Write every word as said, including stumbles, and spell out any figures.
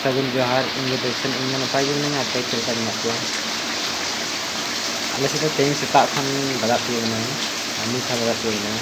ᱥᱟᱹᱜᱩᱱ ᱡᱚᱦᱟᱨ, ᱤᱧ ᱫᱚ ᱫᱚᱨᱥᱚᱱ, ᱤᱧ ᱫᱚ ᱱᱟᱯᱟᱭ ᱜᱮ ᱢᱤᱱᱟᱹᱧᱟ᱾ ᱟᱯᱮ ᱪᱮᱫ ᱞᱮᱠᱟ ᱢᱮᱱᱟᱜ ᱯᱮᱭᱟ? ᱟᱞᱮ ᱥᱮᱫ ᱫᱚ ᱛᱮᱦᱮᱧ ᱥᱮᱛᱟᱜ ᱠᱷᱚᱱ ᱫᱟᱜ ᱛᱤᱭᱳᱜ ᱮᱱᱟ, ᱟᱨ ᱱᱤᱛ ᱦᱚᱸ ᱫᱟᱜ ᱛᱤᱭᱳᱜ ᱮᱱᱟ᱾